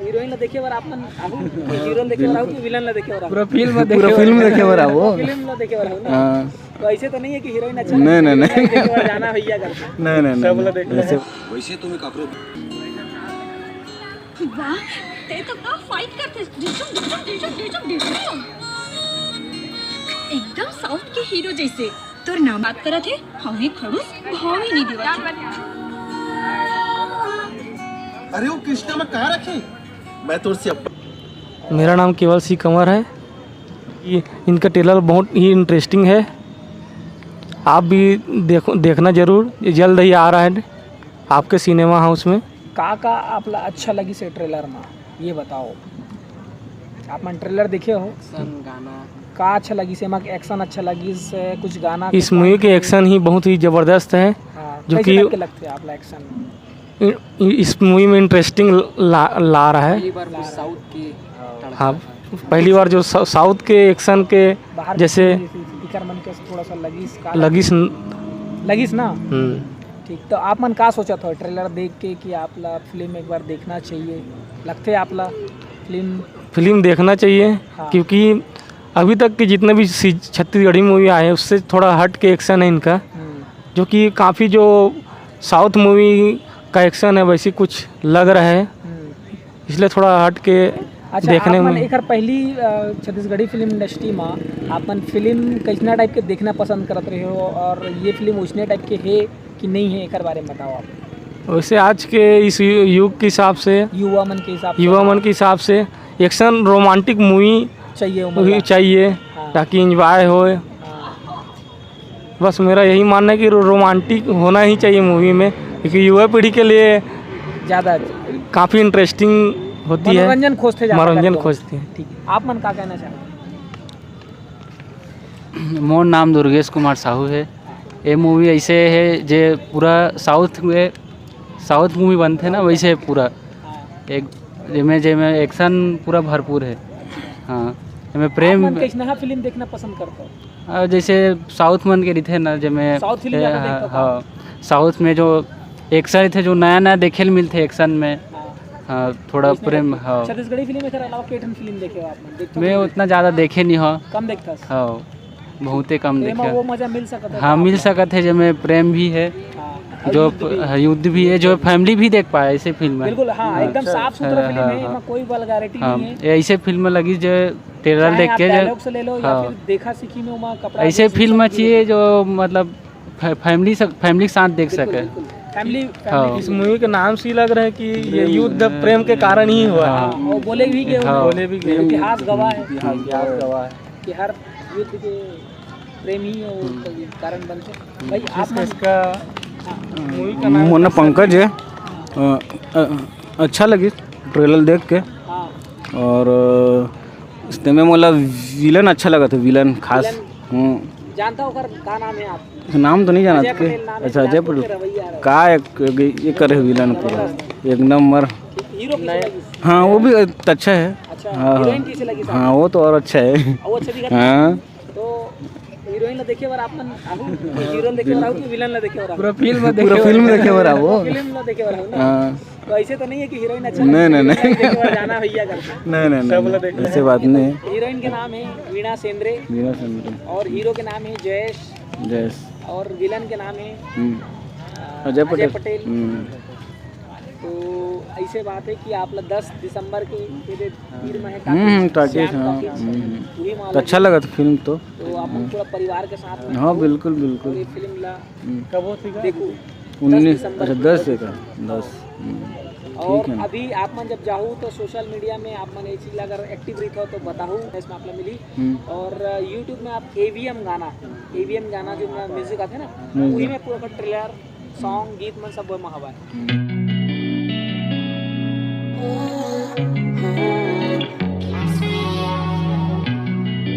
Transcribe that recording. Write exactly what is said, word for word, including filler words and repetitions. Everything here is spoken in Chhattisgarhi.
हीरोइन ला देखे बर आप मन आहू, हीरो ला देखे बर आहू कि विलन ला देखे बर आहू? पूरा फिल्म देखे पूरा बर फिल्म देखे बर आबो। फिल्म ला देखे बर आहू ना? हाँ। तो ऐसे तो नहीं है कि हीरोइन अच्छा नहीं, लगता है, नहीं, नहीं। देखे बर जाना भैया करके। नहीं, नहीं, सब नहीं, ला नहीं। देखे। ऐसे वैसे तुम्हें काकरो वाह, ते तो का फाइट करते, डिशुम, डिशुम, डिशुम, डिशुम, डिशुम। एकदम साउथ के हीरो जैसे। तोर नाम बात करत हे, हमें खड़ूस भाव ही नहीं देवत हे। अरे वो कृष्णा मैं कहाँ रखे? मैं तो उससे अब मेरा नाम केवल सिंह कंवर है। ये, इनका ट्रेलर बहुत ही इंटरेस्टिंग है, आप भी देखो, देखना जरूर, ये जल्द ही आ रहा है आपके सिनेमा हाउस में। का का आप ला अच्छा लगिस हे ट्रेलर में, ये बताओ। आप मन ट्रेलर देखे हो? एक्शन, गाना। का अच्छा लगिस हे? एमा एक्शन अच्छा लगिस, कुछ गाना, इस कुछ मूवी के एक्शन ही बहुत ही जबरदस्त है, हाँ, जो कैसे कि टाइप के लगते हैं आप ला एक्शन? इ-, इ-, इस मूवी में इंटरेस्टिंग ला, ला रहा है। पहली बार कुछ साउथ की तड़का। हाँ, पहली बार जो सा-, साउथ के एक्शन के बाहर जैसे की पिक्चर मन के थोड़ा सा लगिस का लगिस न- लगिस ना? हम्म। ठीक, तो आप मन का सोचत हो ट्रेलर देख के कि आप ला फिल्म एक बार देखना चाहिए, लगते आप ला फिल्म? फिल्म देखना चाहिए, हाँ। क्योंकि अभी तक के जितने भी सी-, छत्तीसगढ़ी मूवी आए हैं, उससे थोड़ा हट के एक्शन है इनका, हम्म। जो कि काफ़ी जो साउथ मूवी का एक्शन है, वैसे कुछ लग रहा है, हम्म। इसलिए थोड़ा हट के अच्छा, देखने आप मन में। एकर पहली, अ, छत्तीसगढ़ी फिल्म इंडस्ट्री में आप मन फिल्म कैसना टाइप के देखना पसंद करत रहे हो और ये फिल्म उसने टाइप के है कि नहीं है, एकर बारे में बताओ आप। वैसे आज के इस यु-, युग के हिसाब से, युवा मन के हिसाब से। युवा मन के हिसाब से एक्शन रोमांटिक मूवी चाहिए, मतलब। चाहिए, हाँ। ताकि एंजॉय होए। हाँ। बस मेरा यही मानना है कि रो-, रोमांटिक होना ही चाहिए मूवी में, क्योंकि युवा पीढ़ी के लिए ज़्यादा काफ़ी इंटरेस्टिंग होती है। मनोरंजन खोजते ज़्यादा मनोरंजन करते हो। खोजते हैं। ठीक है, आप मन का कहना चाहते हैं? मोर नाम दुर्गेश कुमार साहू है। ये मूवी ऐसे है जे पूरा साउथ में, साउथ मूवी बनते ना, वैसे पूरा हाँ। एक जेमे, जेमे एक्शन पूरा भरपूर है। हाँ, एमे आप प्रेम मन कैसनहा फिल्म देखना पसंद करते हो? आ, जैसे साउथ मन के रहिथे ना, जेमे साउथ फिल्म ए, ज्यादा हाँ, देखथव का? हाँ, साउथ में जो एक्शन रहिथे, जो नया नया देखे ल मिलथे एक्शन में। हाँ। हाँ, थोड़ा वैसने प्रेम, करथे। हाँ। छत्तीसगढ़ी फिल्म एकर अलावा के ठन फिल्म देखे हो आप मन? देखथव मैं कि नहीं उतना देखथव? ज्यादा देखे नहीं हो। कम देखथस? हाँ, बहुते कम तो एमा देखे। वो मजा मिल सकत है हाँ, का मिल आप ला? सकत है, जेमे प्रेम भी है, हाँ। जो युद्ध भी। हाँ, युद्ध भी है, जो फैमिली भी देख पाए ऐसे फिल्म है। बिल्कुल, हाँ, हाँ। एकदम साफ सुथरा हाँ, फिल्म हाँ, है, हाँ। एमा कोई वल्गैरिटी हाँ, नहीं है। ये ऐसे फिल्म लगी जो ट्रेलर चाहे देख आप के जो डायलॉग से ले लो या हाँ। फिर देखा सीखी में वहाँ कपड़ा ऐसे भी फिल्म सब चाहिए जो मतलब फै-, फैमिली से, फैमिली के साथ देख बिल्कुल, सके। बिल्कुल। फैमिली, हाँ। फैमिली इस मूवी के नाम से ही लग रहा है कि ये युद्ध प्रेम के कारण ही हुआ है। हाँ। और बोले भी कि हाँ। बोले भी कि इतिहास गवाह है। इतिहास गवाह है। कि हर युद्ध के प्रेम ही वो हम्म। कारण बनते। भाई, आप मन इसका हाँ। मूवी का नाम मोर नाम पंकज है। अ, अ, अच्छा लगी ट्रेलर देख के। हाँ। और, अ, इसमें मोला विलन अच्छा लगा था, विलन खास। विलन। हम्म। जानता हो ओकर का नाम है आप? नाम तो नहीं जाना अजय था। पटेल नाम है, अच्छा, अजय राजपूत के पटेल। रवैया है। का एक, एक, एक करे विलन पूरा। जबरदस्त। एक नंबर। हीरो किसे लगी? हाँ, वो भी अच्छा है। अच्छा, हाँ, हीरोइन हाँ। किसे लगी साहब? हाँ, वो तो और अच्छा है। वो अच्छा दिखा? हाँ। तो हीरोइन ला देखे बर आप मन आहू, हीरो ला देखे बर आहू कि विलन ला देखे बर आहू? पूरा फिल्म देखे पूरा बर। फिल्म देखे बर आहू। फिल्म ला देखे बर आहू ना? हाँ। तो ऐसे तो नहीं है कि हीरोइन अच्छा नहीं, लगता है, नहीं, नहीं। देखे बर जाना भैया करके। नहीं, नहीं, सब नहीं, ला नहीं। देखे। ऐसे बात नहीं है। हीरोइन के नाम है वीणा सेंद्रे। वीणा सेंद्रे। और हीरो के नाम है जयेश। जयेश। और विलन के नाम है, हम्म। अ, अजय अजय पटेल। पटेल। हम्म। तो ऐसे बात है कि आप ला दस दिसंबर के ये दे तीर में है हम्म, हम्म, टॉकीज, टॉकीज, श्याम हाँ, टॉकीज, हम्म, हम्म। वही मामला तो अच्छा है। लगा था फिल्म तो। तो आप हम्म। पूरा परिवार के साथ में हाँ, आओ बिल्कुल, बिल्कुल। और ये फिल्म ला हम्म। कब होती का? देखो, उन्नीस, दस दिसंबर अच्छा, को। दस से का? दस। हम्म। और ठीक है। अभी आप मन जब जाहू तो सोशल मीडिया में आप मन ये चीज ला अगर एक्टिव रहिथव तो बताहू, इसमें आप ला मिली। हम्म। और, अ, YouTube में आप एवीएम गाना, एवीएम गाना जो म्यूजिक आते ना, हम्म। वही में पूरा ट्रेलर सॉन्ग, गीत मन सब ओमा हवय।